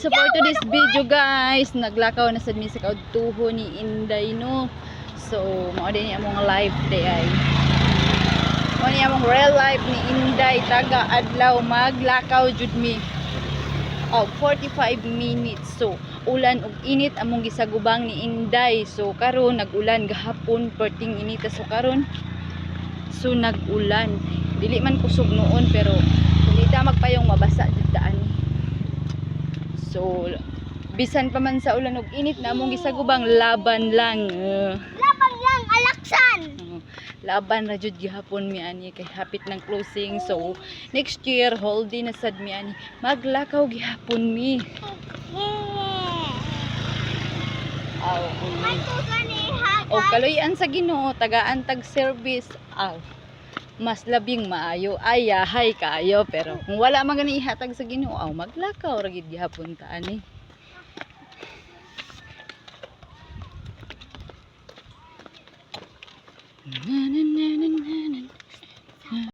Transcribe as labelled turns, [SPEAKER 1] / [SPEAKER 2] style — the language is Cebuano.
[SPEAKER 1] So for today's video, guys, naglakaw na sad mi sa kaudtuho ni Inday, no. So mao din among life day ay. Mao ni among real life ni Inday, taga adlaw maglakaw jud mi. Oh, 45 minutes. So ulan ug init among gisagubang ni Inday. So karon nag-ulan gahapon, perting inita, so karon so nag-ulan. Dili man kusog noon, pero dili ta magpayong, mabasa jud ta ani. So bisan pa man sa ulan ug init na among gisagubang, laban lang.
[SPEAKER 2] Laban lang, alaksan.
[SPEAKER 1] Laban ra jud gihapon mi ani kay hapit ng closing. So next year holiday na sad mi ani. Maglakaw gihapon mi. Aw.
[SPEAKER 2] May tuga ni
[SPEAKER 1] O
[SPEAKER 2] Hagan.
[SPEAKER 1] kaluyan sa Ginoo, tagaan tag service. Aw. Mas labing maayo ay yahay kaayo, pero kung wala man gani ihatag sa Ginoo, aw, maglakaw ra gid gihapon ta ani. Na